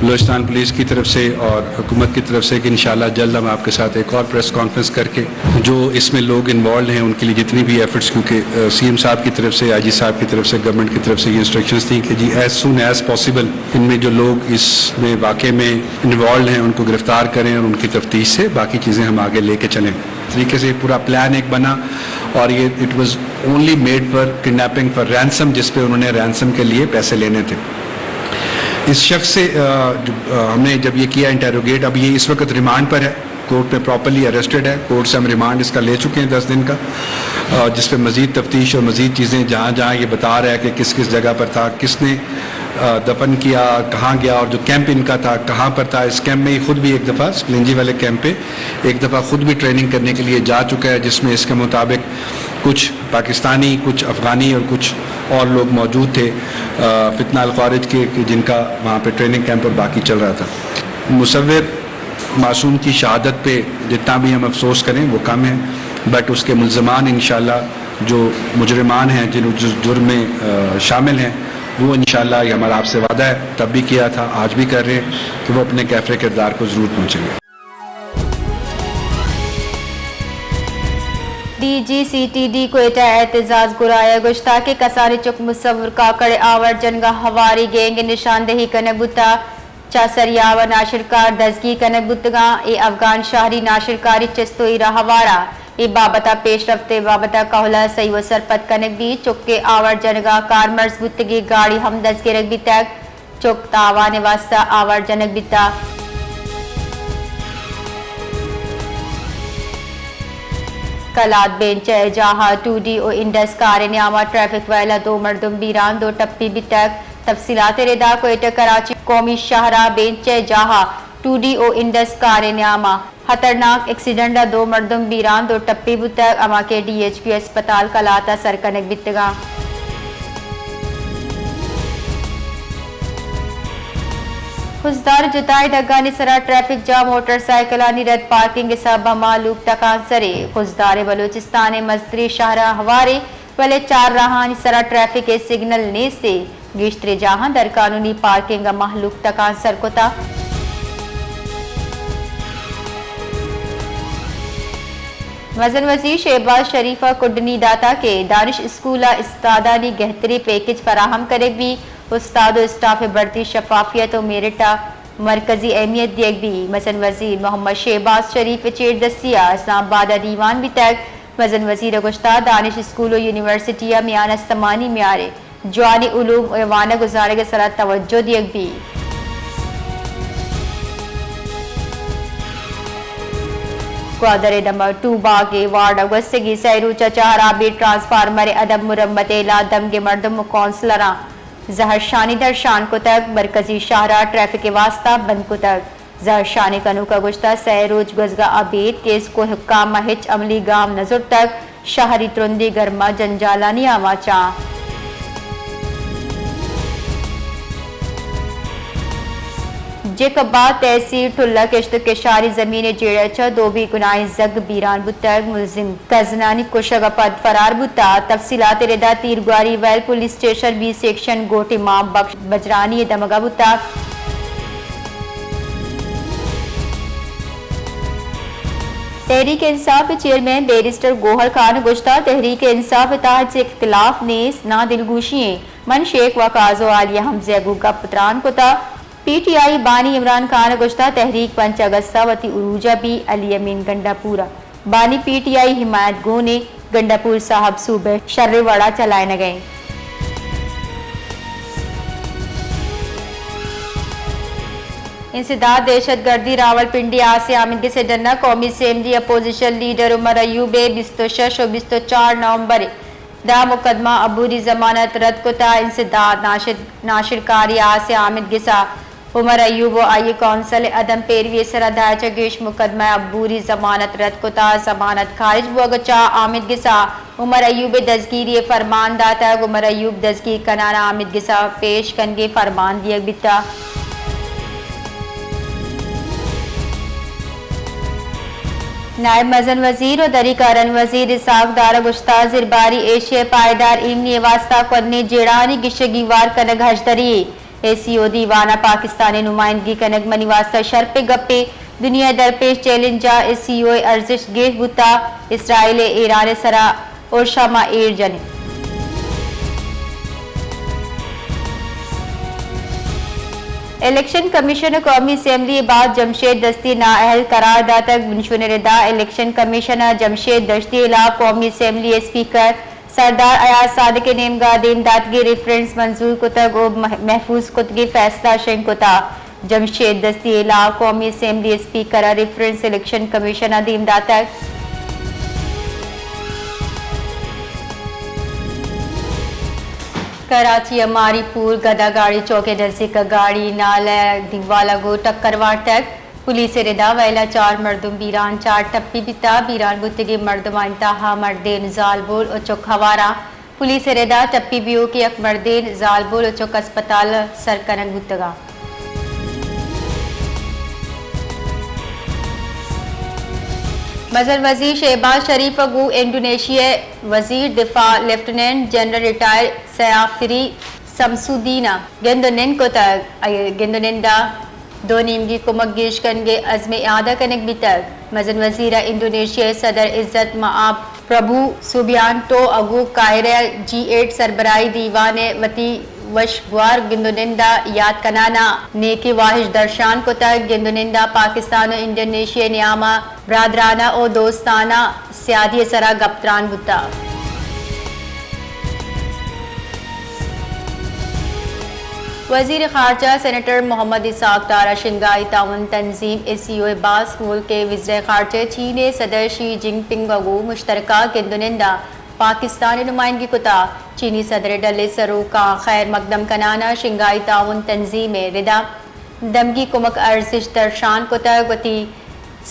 بلوچستان پولیس کی طرف سے اور حکومت کی طرف سے کہ انشاءاللہ جلد ہم آپ کے ساتھ ایک اور پریس کانفرنس کر کے جو اس میں لوگ انوالوڈ ہیں ان کے لیے جتنی بھی ایفرٹس، کیونکہ سی ایم صاحب کی طرف سے، آئی جی صاحب کی طرف سے، گورنمنٹ کی طرف سے یہ انسٹرکشنز تھیں کہ جی ایز سون ایز پاسبل ان میں جو لوگ اس میں واقعے میں انوالوڈ ہیں ان کو گرفتار کریں اور ان کی تفتیش سے باقی چیزیں ہم آگے لے کے چلیں۔ طریقے سے پورا پلان ایک بنا اور یہ it was only made for kidnapping for ransom, جس پہ انہوں نے رینسم کے لیے پیسے لینے تھے۔ اس شخص سے ہم نے جب یہ کیا انٹیروگیٹ، اب یہ اس وقت ریمانڈ پر ہے، کورٹ میں پراپرلی اریسٹڈ ہے، کورٹ سے ہم ریمانڈ اس کا لے چکے ہیں دس دن کا، جس پہ مزید تفتیش اور مزید چیزیں، جہاں جہاں یہ بتا رہا ہے کہ کس کس جگہ پر تھا، کس نے دفن کیا، کہاں گیا، اور جو کیمپ ان کا تھا کہاں پر تھا۔ اس کیمپ میں یہ خود بھی ایک دفعہ سپلنجی والے کیمپ پہ ایک دفعہ خود بھی ٹریننگ کرنے کے لیے جا چکا ہے، جس میں اس کے مطابق کچھ پاکستانی، کچھ افغانی اور کچھ اور لوگ موجود تھے، فتنہ الخوارج کے، جن کا وہاں پہ ٹریننگ کیمپ اور باقی چل رہا تھا۔ مصور معصوم کی شہادت پہ جتنا بھی ہم افسوس کریں وہ کم ہے، بٹ اس کے ملزمان انشاءاللہ جو مجرمان ہیں، جن جرم میں شامل ہیں، وہ انشاءاللہ، یہ ہمارا آپ سے وعدہ ہے، تب بھی کیا تھا، آج بھی کر رہے ہیں کہ وہ اپنے کیفر کردار کو ضرور پہنچیں گے۔ D G C T D Quetta Aitzaz Goraya گوشتا کہ کسانی چک مصور کاکڑ آوار جنگا ہواری گینگ نشاندہی کنگ بوتا، چہ سریاب ء ناشرکار دزگیر کنگ بوتگاں۔ اے افغان شہری ناشرکاری چست و ایرا ہوارا اے بابت ء پیش رفت ء بابت ء کہول ء سہی و سرپد کنگ بیت۔ چک ء آوار جنگ ء کارمرز بوتگیں گاڑی ہم دزگرگ بیتگ۔ چک تاوان ء واستہ آوار جنگ بیتگ۔ کلات بینچ ء جاہ ء ٹو ڈی و انڈس کار ء نیام ء ٹریفک ویل ء دو مردم بیران، دو ٹپی بیتگ۔ تفصیلات ء ردا کوئٹہ کراچی قومی شاہراہ بینچ ء جاہ ء ٹو ڈی و انڈس کار ء نیام ء ہترناک ایکسیڈنٹ ء دو مردم بیران، دو ٹپی بوتگ، ہما کہ ڈی ایچ کیو اسپتال کلات ء سر کنگ بیتگاں۔ خضدار جتائیں دگانی سرا ٹریفک جام، موٹر سائیکلانی رد پارکنگ ء سبب ء مہلوک ٹکانسرے۔ خضدار بلوچستان ء مزتریں شہراں ہوارے، بلے چار راہانی سرا ٹریفک ء سگنل نیست ء گیشتریں جاہاں درقانونی پارکنگ ء مہلوک ٹکانسر کتا۔ مزن وزیر شہباز شریف ء کڈنی داتا کہ دانش اسکول ء استادانی گہتریں پیکج فراہم کنگ بی، استاد و اسٹاف ء بھرتی شفافیت و میرٹ ء مرکزی اہمیت دیگ بی۔ مزن وزیر محمد شہباز شریف ء چیردستی ء اسلام آباد ء دیوان بیتگ۔ مزن وزیر ء گوشتا دانش اسکول و یونیورسٹی ء میان استمانی میارے جوانیں علوم ء وانگ و زانگ ء سرا توجہ دیگ بیت۔ گوادر ء دمگ ٹو باغ ء وارڈ ء گوستگیں سئے روچ ء چہ ہرابیں ٹرانسفارمر ء عدم مرمت ء ہلاس دمگ ء مردم و کونسلراں زہرشانی درشان کتگ، مرکزی شاہراہ ٹریفک ء واستہ بند کتگ۔ زہرشانی کنوکا گوشتہ، سئے روچ گوزگا ابید کہ اسکو حکام ء ہچ عملی گام نہ زرتگ، شہری ترندیں گرما جنجالانی آماچاں۔ جیکب آباد تحصیل ٹلہ کشت و کشاری زمین ء جیڑہ چہ دو بے گناہیں زھگ بیران بوتگ، ملزم گزنانی کشگ ء پد فرار بوتہ۔ تفصیلات ء ردا تیرگواری ویل پولیس اسٹیشن بی سیکشن گوٹھ امام بخش بجرانی ء دمگ ء بوتہ۔ تحریک انصاف ء چیئرمین بیرسٹر گوہر خان ء گوشتہ، تحریک انصاف ء تہا ہچ اختلاف نیست، ناں دلگوشی ایں۔ من شیخ و قاضی و عالیہ حمزہ ء گوں گپ ء تران کتہ۔ پی ٹی آئی بانی عمران خان ء گوشتہ، تحریک پنچ اگست ء وتی عروج ء بی، علی امین گنڈا پور ء بانی پی ٹی آئی حمایت گون انت، گنڈا پور صاحب صوبہ ء شریں وڑ ء چلائینگ ء انت۔ انسداد دہشت گردی، راولپنڈی آس ء آمید گس ء ڈن ء قومی اسمبلی اپوزیشن لیڈر عمر ایوب ء بیست و شش و بیست و چار نومبر ء دہ مقدمہ عبوری ضمانت رد کتہ۔ انسداد ناشر-، ناشرکاری آس ء آمید گس ء عمر ایوب و آئی کونسل ء عدم پیروی ء سرا دہ چہ گیش مقدمہ ء عبوری ضمانت رد کتہ۔ ضمانت خارج بوگ ء چہ آمید گس ء عمر ایوب ء دزگیری ء فرمان داتگ۔ عمر ایوب دزگیر کنان ء آمید گس ء پیش کنگے فرمان دیگ بیتہ۔ نائب مزن وزیر و دری کارانی وزیر اسحاق ڈار ء گوشتہ، زرباری ایشی ء پائیدار ایمنی ء واستہ کرنیں جیڑہانی گیشگیوار کنگ ہژدری یے۔ ایس سی او دیوان ءَ پاکستان ءِ نمائندگی کنگ منی واستہ شرپ ءِ گپے، دنیا ءِ درپیش چیلنج ءَ ایس سی او ءِ ارزشت گیش بوتگ، اسرائیل ءِ ایران ءِ سرا ارش ءَ ما ایر جنیں۔ الیکشن کمیشن ءَ قومی اسمبلی ءِ باز جمشید دستی ءَ نااہل قرار داتگ۔ بنشون ءِ ردا الیکشن کمیشن ءَ جمشید دشتی ءِ ہلاپ قومی اسمبلی ءِ اسپیکر سردار ایاز صادق ءِ نیمگ ءَ دیم داتگیں ریفرنس منظور کتگ ءُ مح-، محفوظ کتگیں فیصلہ شنگ کتگ۔ جمشید دستی ءِ ہلاپ قومی اسمبلی اسپیکر ءَ ریفرنس الیکشن کمیشن ءَ دیم داتگ۔ کراچی ءِ ماری پور گدا گاڑی چوک ءِ نزیک ءَ گاڑی نالہ دیوال ءَ گوں ٹکر وارتگ۔ پولیس ءِ ردا ویل ءَ چار مردم بیران، چار ٹپی بیتگ۔ بیران بوتگیں مردمانی تہا مردین، زالبول ءُ چک ہواراں۔ پولیس ءِ ردا ٹپی بیوک ءِ یک مردین، زالبول ءُ چک ہسپتال ءَ سر کنگ بوتگ اَنت۔ مزن وزیر شہباز شریف ءَ گوں انڈونیشیا ءِ وزیر دفاع لیفٹیننٹ جنرل ریٹائر سیافری سمسودین ءَ گند ءُ نند کتگ۔ آئی ءِ گند ءُ نند ءَ دو نیمگی کمک گیش کنگ ءِ عزم ءِ اعادہ کنگ بیتگ۔ مزن وزیر ءَ انڈونیشیا ءِ صدر عزت مآب پربھو سوبیانٹو ءَ گوں قاہرہ ءَ جی ایٹ سربراہی دیوان ءِ وتی وشگوار گند ءُ نند ءَ یات کنان ءَ نیکی واہش درشان کتگ۔ گند ءُ نند ءَ پاکستان ءُ انڈونیشیا ءِ نیام ءَ برادرانہ ءُ دوستانہ سیادی ءِ سرا گپ تران بوتگ۔ وزیر خارجہ سینیٹر محمد اسحاق ڈار ءَ شنگھائی تعاون تنظیم، ایس سی او، ءِ باس ملک ءِ وزرائے خارجہ چین ءِ صدر شی جن پنگ ءَ گوں مشترکہ گند ءُ نند ءَ پاکستان ءِ نمائندگی کتگ۔ چینی صدر ءِ ڈل ءِ سروکاں خیر مقدم کنان ءَ شنگھائی تعاون تنظیم ءِ ردا دمگی کمک ءِ ارزشت درشان کتگ۔ وتی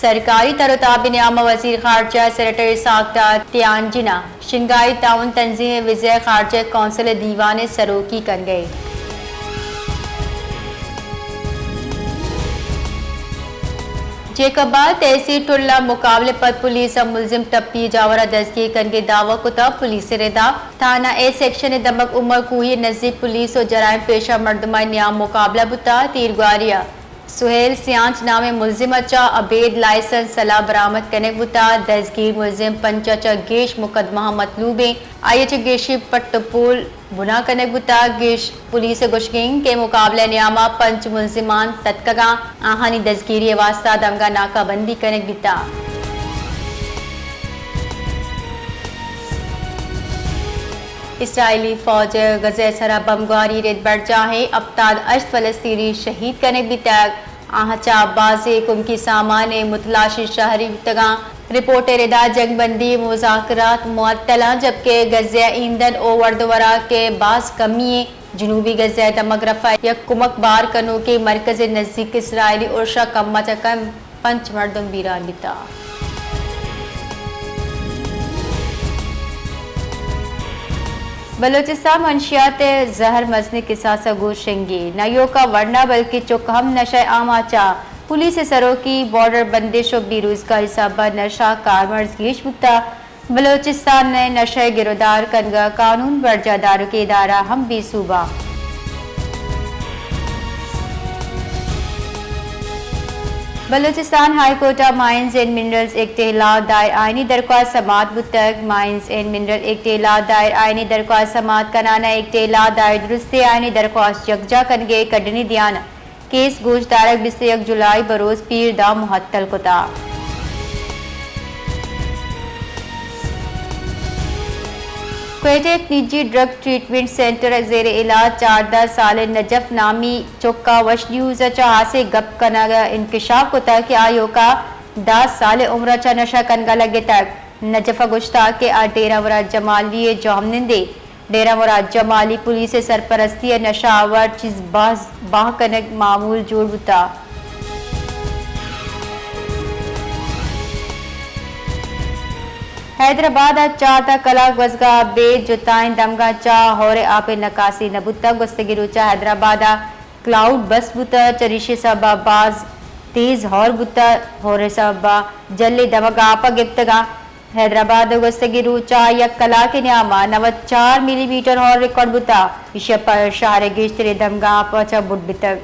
سرکاری تر ءُ تاب ءِ نیام ءَ وزیر خارجہ سینیٹر اسحاق ڈار تیانجن ءَ شنگھائی تعاون تنظیم ءِ وزرائے خارجہ کونسل ءِ دیوان ءِ سروکی کنگ ءَ اِنت۔ جیکب آباد تحصیل ٹل ءَ مقابلہ ءَ پد پولیس ءَ ملزم ٹپی ءِ جاور ءَ دزگیر کنگ ءِ دعوی کتگ۔ پولیس ءِ ردا تھانہ اے سیکشن ءِ دمگ عمر کوہی ءِ نزیک پولیس ءُ جرائم پیشہ مردمانی نیام ءَ مقابلہ بوتگ۔ تیرگواری ءَ سہیل سیانچ نامیں ملزم ءَ چہ ابید لائسنس سلاہ برآمد کنگ بوتگ۔ دزگیر ملزم پنچ ءَ چہ گیش مقدمہ ءَ مطلوب اِنت۔ آئی ءَ چہ گیشی پٹ ءُ پول بنا کنگ بوتگ۔ گیش پولیس ءِ گوشگ اِنت کہ مقابلہ ءِ نیام ءَ پنچ ملزمان تتکگ اَنت، آہانی دزگیری ءِ واستہ دمگ ءَ ناکہ بندی کنگ بیتگ۔ اسرائیلی فوج ءَ غزہ ءِ سرا بمبگواری رد، برجاہیں ہپتاد ءُ ہشت فلسطینی شہید کنگ بیتگ۔ آہاں چہ بازیں کمکی سامان ءُ متلاشی شہری بوتگ اَنت۔ رپورٹ ءِ ردا جنگ بندی ءِ مذاکرات معطل اَنت، جبکہ غزہ ءَ ایندھن ءُ ورد ءُ وراک ءِ باز کمی اِنت۔ جنوبی غزہ ءِ دمگ رفح ءَ یک کمک بار کنوکیں مرکز ءِ نزیک اسرائیلی ارش ءَ کم ءَ چہ کم پنچ مردم بیران بیتگ۔ بلوچستان منشیات ءِ زہر مزنیں کساس ءَ گوں شنگی، نہ ایوک ءَ ورنا بلکیں چک ہم نشہ ءِ آماچ اَنت۔ پولیس ءِ سروکی بارڈر بندش ءُ بے روزگاری سبب ءَ نشہ ءِ کارمرز گیش بوتگ۔ بلوچستان ءِ نشہ ءِ گرودار کنگ ءَ قانون برجاہ دارکیں ادارہ ہم بے سوب اَنت۔ بلوچستان ہائی کورٹ ءَ مائنز اینڈ منرلز ایکٹ ءِ ہلاپ دائر آئینی درخواست سماعت بوتگ۔ مائنز اینڈ منرل ایکٹ ءِ ہلاپ دائر آئینی درخواست سماعت کنان ءَ ایکٹ ءِ ہلاپ دائر درستیں آئینی درخواست یکجا کنگ ءِ کڈنی دیان اَنت۔ کیس گوشدارگ بیست ءُ یک جولائی بروز پیر داں معطل کتگ۔ کوئٹہ ءِ یک نجی ڈرگ ٹریٹمنٹ سینٹر ءَ زیر علاج چاردہ سالیں نجف نامی چک ءَ وش نیوز ءَ چہ ہاسیں گپ کنگ ءَ انکشاف کتگ کہ آ ایوک ءَ دہ سالیں عمر ءَ چہ نشہ کنگ ءَ لگتگ۔ نجف ءَ گوشتگ کہ آ ڈیرہ مراد جمالی ءِ جہمنندے۔ ڈیرہ مراد جمالی پولیس ءِ سرپرستی ءَ نشہ آور چیز باز بہا کنگ معمول جوڑ بوتگ۔ حیدرآباد ءَ چاردہ کلاک گوزگ ءَ ابید جتائیں دمگاں چہ ہور ءِ آپ ءِ نکاسی نہ بوتگ۔ گوستگیں روچ ءَ حیدرآباد ءَ کلاؤڈ بسٹ بوتگ، چریشی ءِ سبب ءَ باز تیز ہور بوتگ۔ ہور ءِ سبب ءَ جھل ءِ دمگ آپ ءَ گپتگ اَنت۔ حیدرآباد ءَ گوستگیں روچ ءَ یک کلاک ءِ نیام ءَ نود چار ملی میٹر ہور ریکارڈ بوتگ، ایشی ءَ پد شہر ءِ گیشتریں دمگاں آپ ءَ چہ بڈ بیتگ۔